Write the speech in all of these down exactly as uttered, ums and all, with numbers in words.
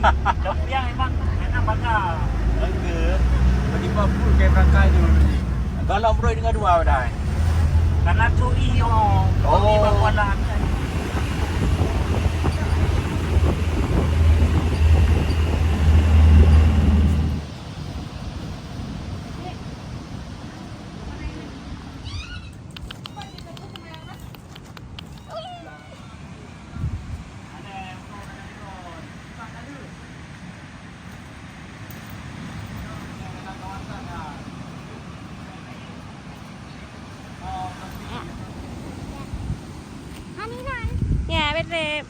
Tapi yang memang, memang bangga. Bangga. Bagi papun kayak berangkat dulu ni. Kalau beroi dengan dua dah. Karena tu iyo. Oh. Di bawah lah. Ya, betul.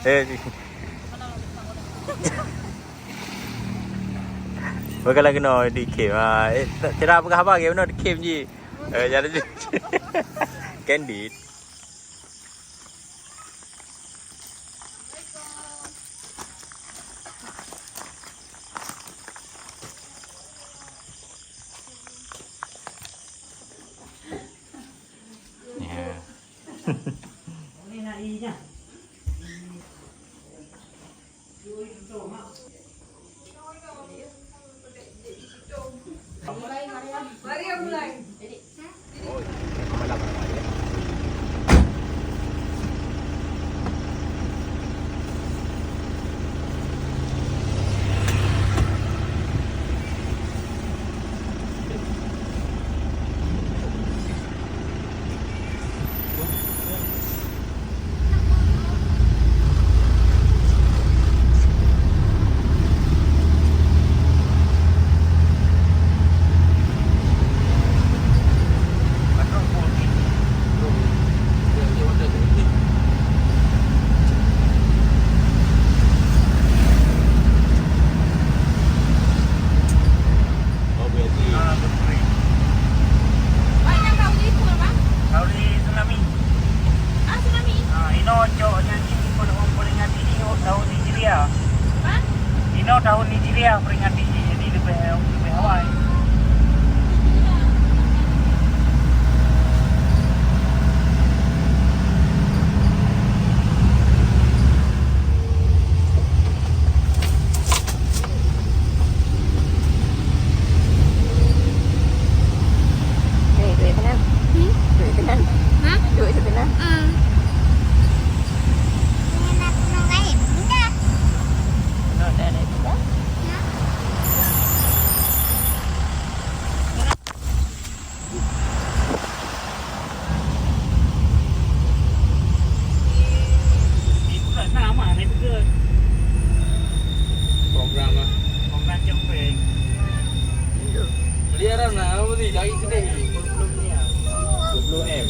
Eh, bukan lagi no di kem. Ah, eh, tak kira apa khabar ke no di kem ji. Eh, jadi candid. Ya. Oh, berarti. Ah, betul. Banyak tahu di itu, Bang? Tahu di tsunami. Ah, tsunami? Ah, inoe cok nyan jih peringati tahun Hijriah. Hah? Inoe tahun Hijriah peringati jih, jadi lebih, lebih awai. Duit, duit teunang. Hmm? Duit teunang. Ha? Duit teunang. Ah. Penuh dah, dah, dah. Ya. Program lah. Program jemput. Peliharaan lah, apa sih? Lagi sedih. Dua puluh M.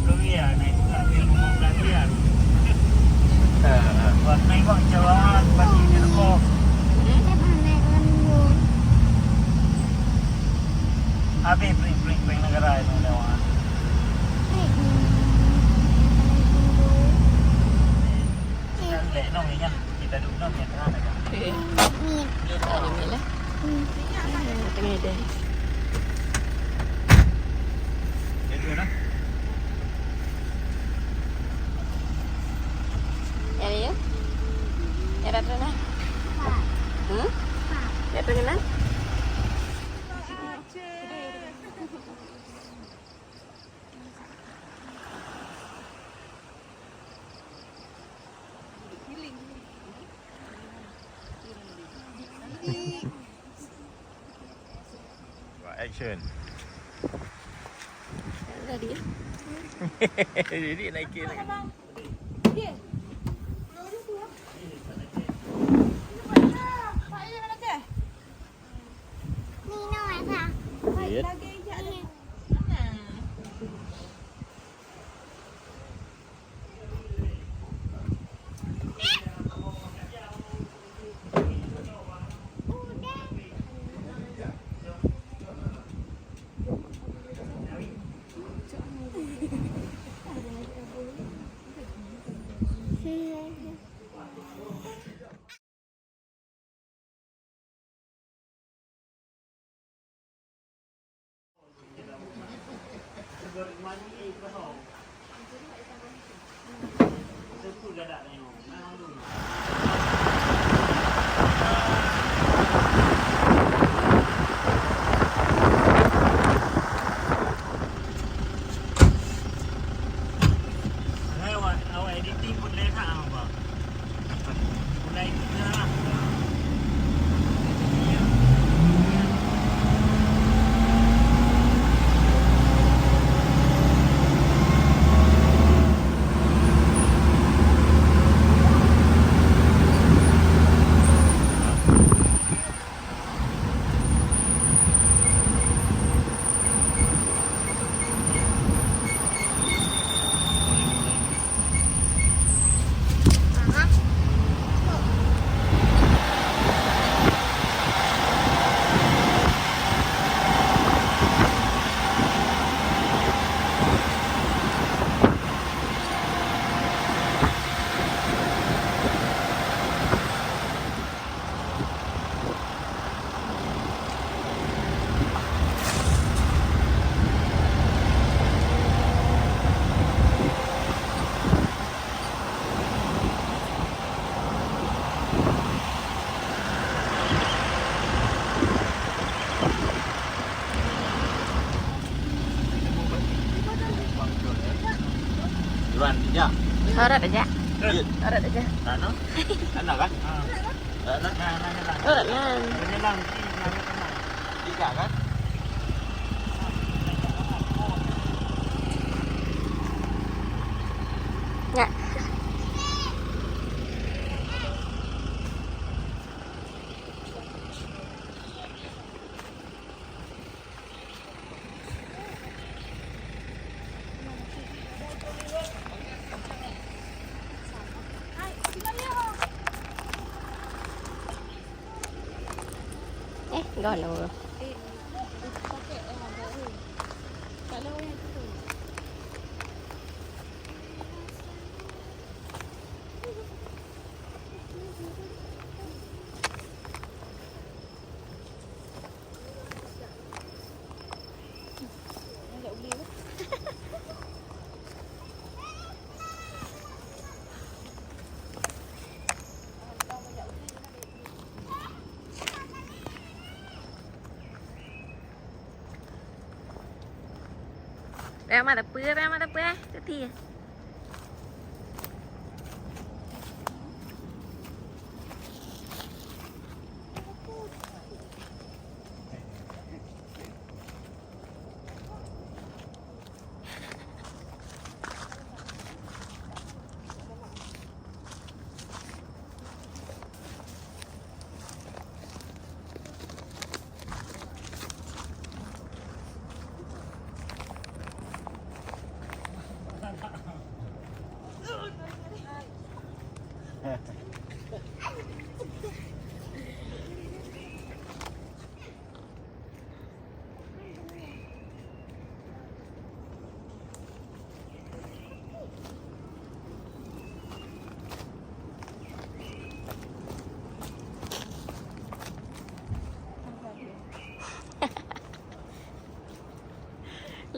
Dua puluh M, naik pula ke lima belas miliar. Ha, ha. Buat naik bang, jawab, pasti dia tepuk. Habis, break, break. Oke. Ada mail, eh? Tengah ada. Ya, ya. Ya, dah terkenal? Hmm? Ya, terkenal? Action. Jadi naikin lagi. Wait. Hai, awak, awak editing pun lé that, apa? Mulai kita lah. Duluan, ya. Harap aja. Iya. Harap aja. Sana? Sana kan? Ha. Sana? Nah, nah, nah, nah. Harap, nah. Ada jalan. Tiga kan? Ya. Eh, galo. Raya mat apa, raya mat apa, eh? Tadi.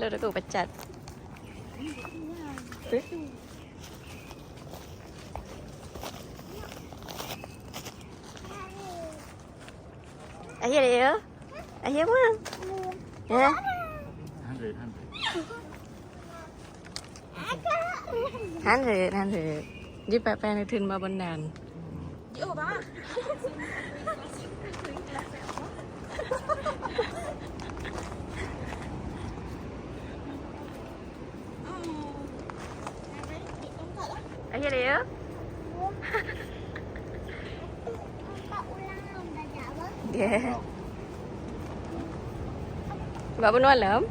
Dah, dah, aku pecat. Eh? Akhir dia. Akhir mah. Ya. Hundred, hundred. Hundred, hundred. Di pat pen thun ba bondan. Akhir dia. Dia. Bak bunoe lom.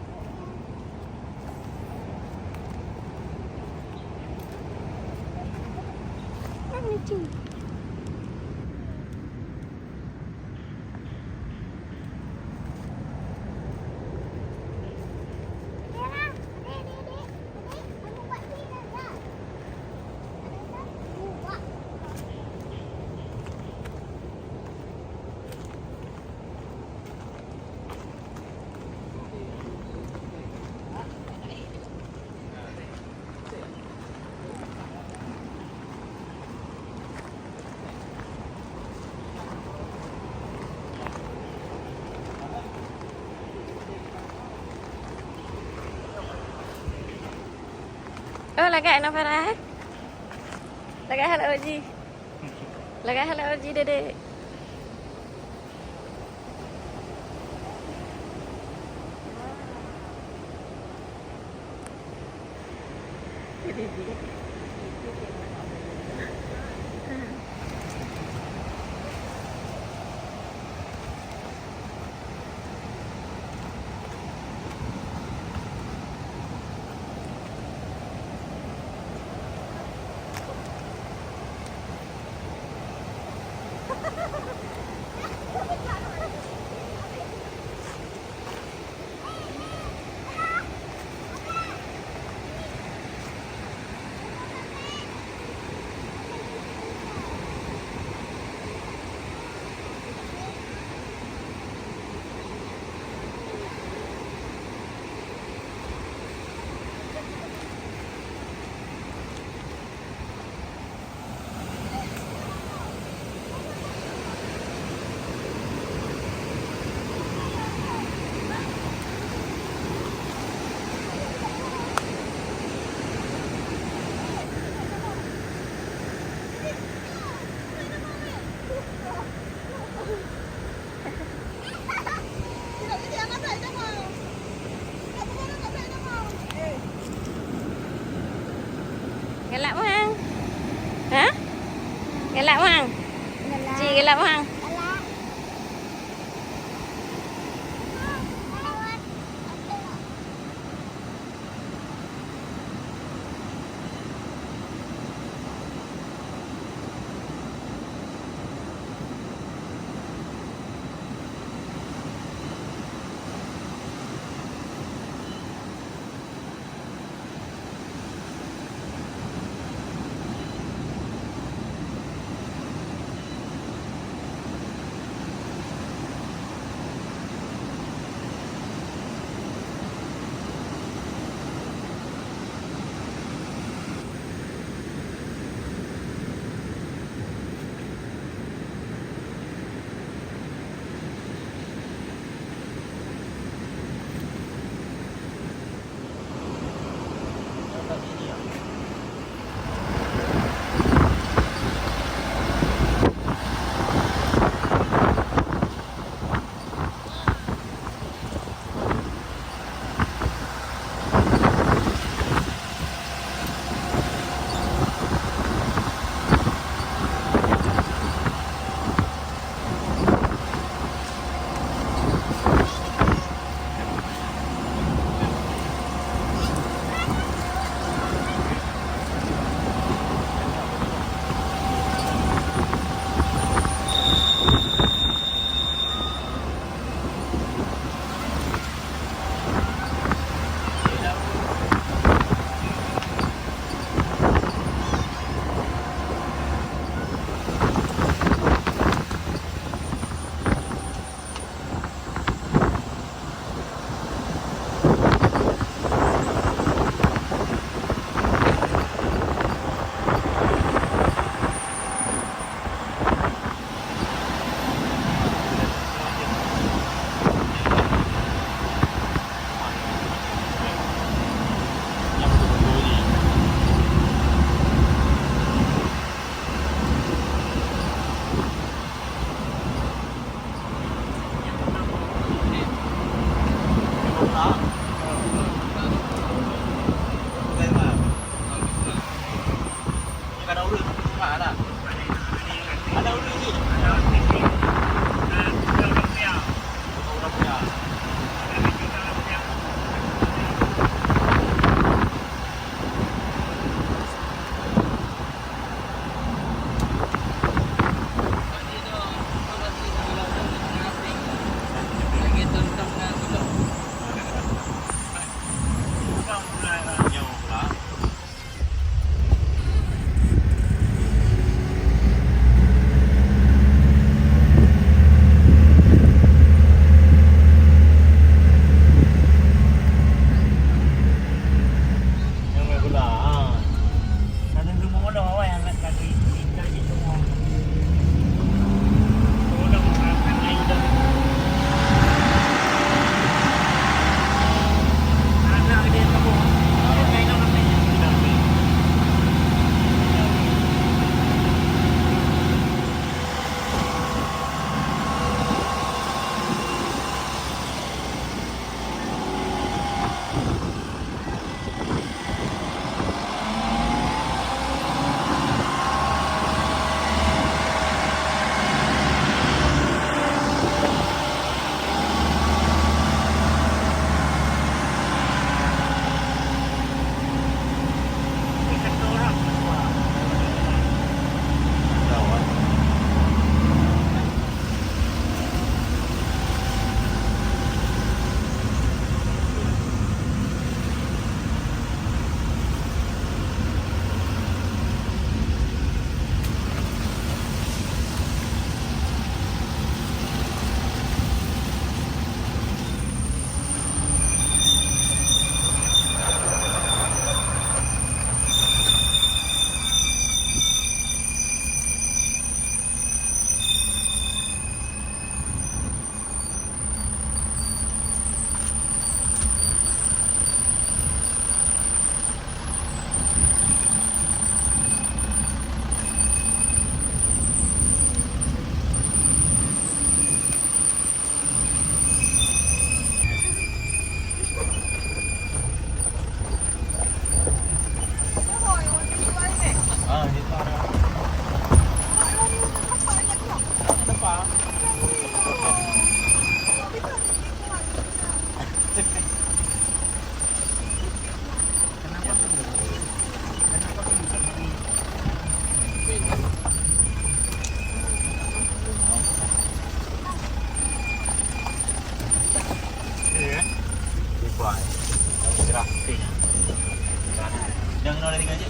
Oh, lagak Nafara, eh? Lagak hal O G. Lagak hal O G, Dedek. Galak, Bang. Ha? Galak, Bang. Galak. Cik, galak, Bang. Galak. Jangan oleh tinggal je.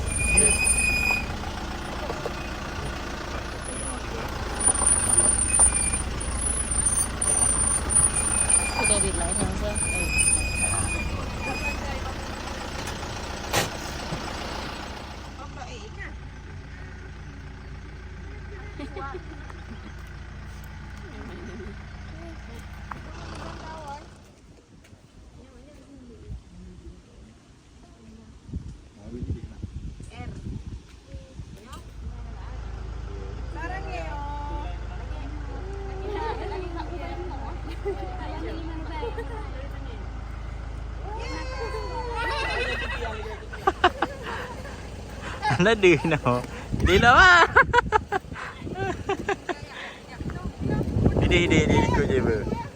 Sudah di line yang saya. Anak deuh noh. Jadi lah. Ideh, ideh, ideh, ikut je, bro.